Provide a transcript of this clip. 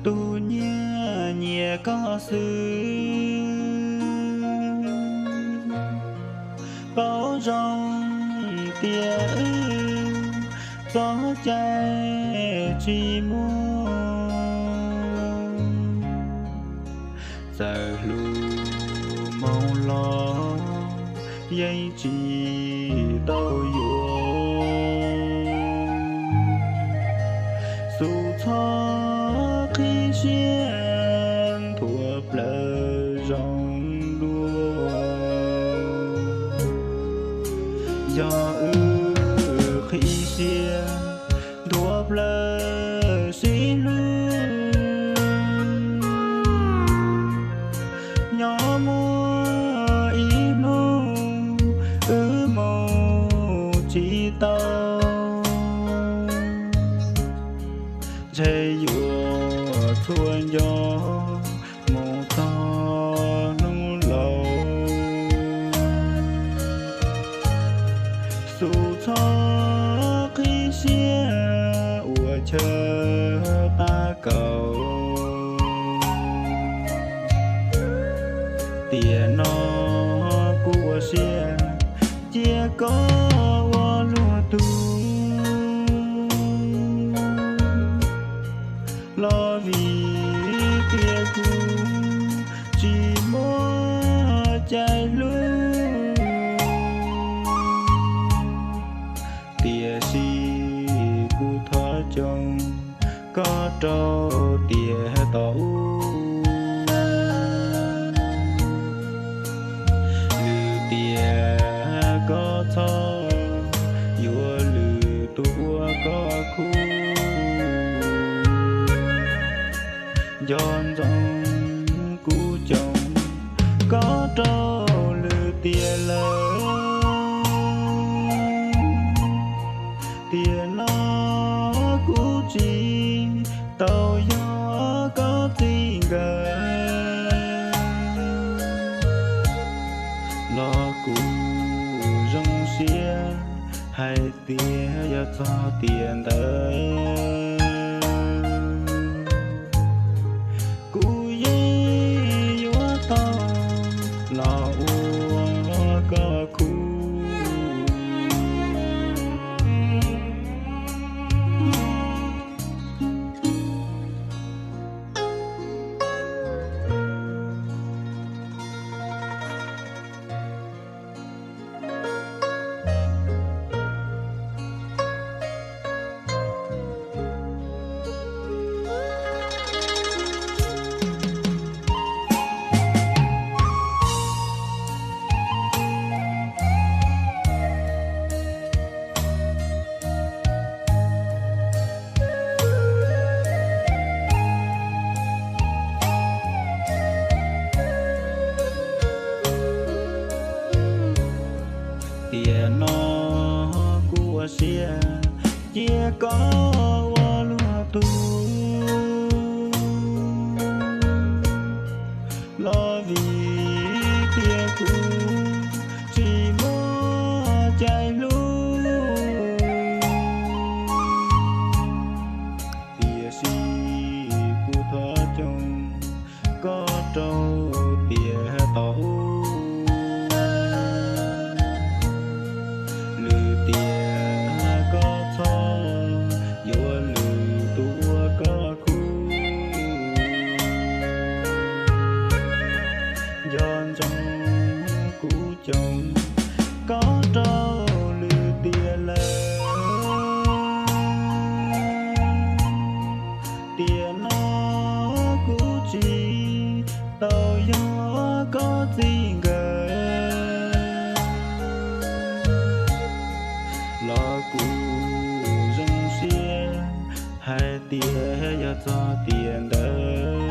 Tus nyiag nyiam koj xwb, paub zoo tias wb txoj cai tsis muaj. Txawm hlub moo los yeej tsis tau yuav. Xub txhob qhib siab nthuav plaws zoo dua. Yog wb qhib siab nthuav plaws sib hlub, nyob muaj ib hnub wb mus tsis tau, ntshe yuav txhua nco mus txog hnub laus. Xub txhob qhib siab ua chaw qab kaus. Tiam no kuv ua siab cia koj ua luag tug, los vim tias kuv tsis muaj cai hlub. Tiam sis kuv thov coo koj rau tiam tom ub, lwm tiam koj txhob yuav lwm tus ua koj khub. Nco ntsoov kuv coo koj rau lwm tiam lawm. Tiam no kuv tsis tau yog koj txij nkawm, los kuv zoo siab hais tias yog txog tiam ntawd, kuv yeej yuav tau los ua koj khub. Tiam no kuv ua siab cia koj ua luag tug, los vim tias kuv tsis muaj cai hlub. Tiam sis kuv thov coo koj rau tiam tom ub, lwm tiam koj txhob yuav lwm tus ua koj khub. Nco ntsoov kuv coo koj rau lwm tiam lawm. Tiam no kuv tsis tau yog koj txij nkawm, los kuv zoo siab hais tias yog txog tiam ntawd,